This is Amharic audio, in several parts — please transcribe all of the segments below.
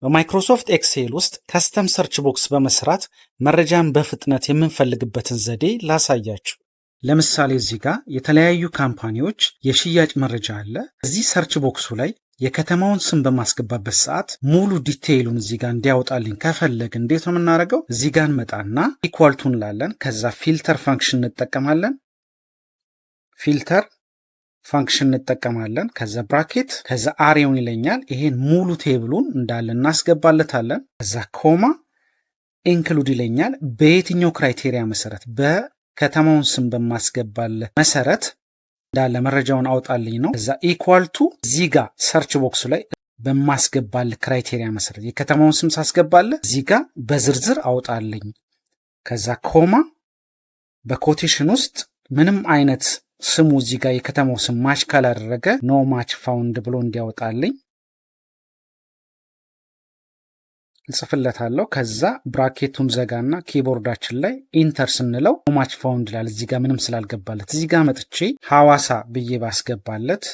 በ Microsoft Excel ውስጥ custom search box በመስራት መረጃን በፍጥነት የምንፈልግበትን ዘዴ ላሳያችሁ። ለምሳሌ እዚህ ጋር የተለያዩ company ዎች የሽያጭ መረጃ አለ። እዚህ search box ኡ ላይ የከተማውን ስም በማስገባበት ሰዓት ሙሉ detail ኡን እዚህ ጋር እንዲያወጣልኝ ከፈለግን እንዴት ነው የምናደርገው? እዚህ ጋር እንመጣና equal to እንላለን። ከዛ filter function እንጠቀማለን። Filter function እንጠቀማለን። ከዛ bracket፣ ከዛ array ውን ይለኛል። ይሄን ሙሉ table ኡን እንዳለ እናስገባለታለን። ከዛ comma፣ include ይለኛል። በየትኛው criteria መሰረት? በከተማውን ስም በማስገባለት መሰረት እንዳለ መረጃውን አውጣልኝ ነው። ከዛ equal to፣ እዚህ ጋር search box ኡ ላይ በማስገባልህ criteria መሰረት የከተማውን ስም ሳስገባልህ እዚህ ጋር በዝርዝር አውጣልኝ። ከዛ comma፣ በ quotation ውስጥ ምንም አይነት ስሙ እዚህ ጋር የከተማው ስም match ካላደረገ no match found ብሎ እንዲያወጣልኝ እጽፍለታለሁ። ከዛ bracket ኡን ዘጋና keyboard ኣችን ላይ enter ስንለው match found ይላል። እዚህ ጋር ምንም ስላልገባለት። እዚህ ጋር መጥቼ ሐዋሳ ብዬ ባስገባለት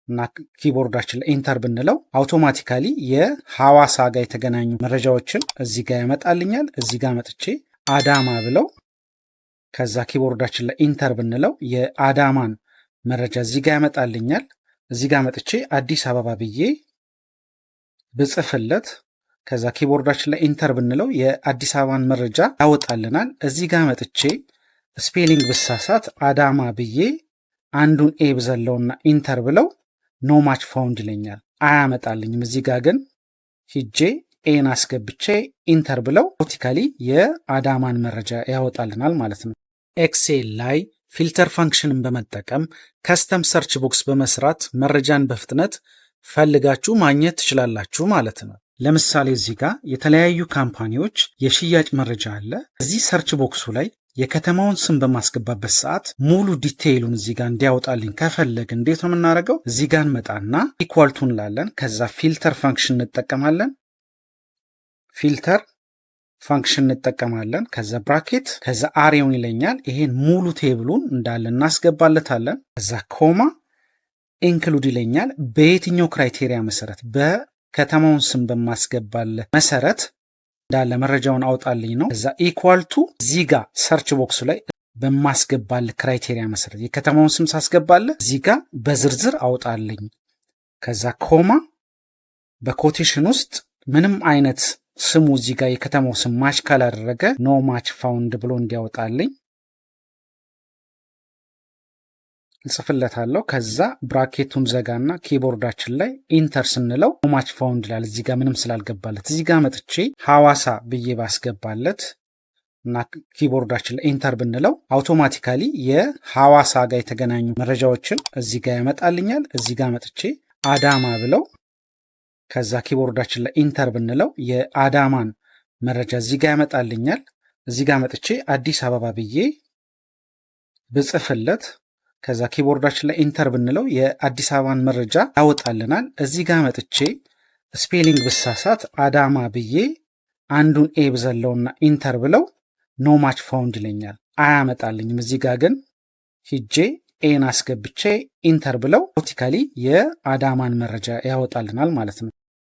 እና keyboard ኣችን ላይ enter ብንለው automatically የሐዋሳ ጋር የተገናኙ መረጃዎችን እዚህ ጋር ያመጣልኛል። እዚህ ጋር መጥቼ አዳማ ብለው ከዛ keyboard ኣችን ላይ enter ብንለው የአዳማን መረጃ እዚህ ጋር ያመጣልኛል። እዚህ ጋር መጥቼ አዲስ አበባ ብዬ ብጽፍለት ከዛ keyboard ኣችን ላይ enter ብንለው የአዲስ አበባን መረጃ ያወጣልናል። እዚህ ጋር መጥቼ spelling ብሳሳት አዳማ ብዬ አንዱን A ብዘለውና enter ብለው no match found ይለኛል፣ አያመጣልኝም። እዚህ ጋር ግን ሂጄ A ን አስገብቼ enter ብለው automatically የአዳማን መረጃ ያወጣልናል ማለት ነው። Excel ላይ filter function ን በመጠቀም custom search box በመስራት መረጃን በፍጥነት ፈልጋችሁ ማግኘት ትችላላችሁ ማለት ነው። ለምሳሌ እዚህ ጋር የተለያዩ company ዎች የሽያጭ መረጃ አለ። እዚህ search box ኡ ላይ የከተማውን ስም በማስገባበት ሰዓት ሙሉ detail ኡን እዚህ ጋር እንዲያወጣልኝ ከፈለግን እንዴት ነው የምናደርገው? እዚህ ጋር እንመጣና equal to እንላለን። ከዛ filter function እንጠቀማለን። Filter function እንጠቀማለን። ከዛ bracket፣ ከዛ array ውን ይለኛል። ይሄን ሙሉ table ኡን እንዳለ እናስገባለታለን። ከዛ comma፣ include ይለኛል። በየትኛው criteria መሰረት? በከተማውን ስም በማስገባለት መሰረት እንዳለ መረጃውን አውጣልኝ ነው። ከዛ equal to፣ እዚህ ጋር search box ኡ ላይ በማስገባልህ criteria መሰረት የከተማውን ስም ሳስገባልህ እዚህ ጋር በዝርዝር አውጣልኝ። ከዛ comma፣ በ quotation ውስጥ ምንም አይነት ስሙ እዚህ ጋር የከተማው ስም match ካላደረገ no match found ብሎ እንዲያወጣልኝ እጽፍለታለሁ። ከዛ bracket ኡን ዘጋና keyboard ኣችን ላይ enter ስንለው match found ይላል። እዚህ ጋር ምንም ስላልገባለት። እዚህ ጋር መጥቼ ሐዋሳ ብዬ ባስገባለት እና keyboard ኣችን ላይ enter ብንለው automatically የሐዋሳ ጋር የተገናኙ መረጃዎችን እዚህ ጋር ያመጣልኛል። እዚህ ጋር መጥቼ አዳማ ብለው ከዛ keyboard ኣችን ላይ enter ብንለው የአዳማን መረጃ እዚህ ጋር ያመጣልኛል። እዚህ ጋር መጥቼ አዲስ አበባ ብዬ ብጽፍለት ከዛ keyboard ኣችን ላይ enter ብንለው የአዲስ አበባን መረጃ ያወጣልናል። እዚህ ጋር መጥቼ spelling ብሳሳት አዳማ ብዬ አንዱን A ብዘለውና enter ብለው no match found ይለኛል፣ አያመጣልኝም። እዚህ ጋር ግን ሂጄ A ን አስገብቼ enter ብለው automatically የአዳማን መረጃ ያወጣልናል ማለት ነው።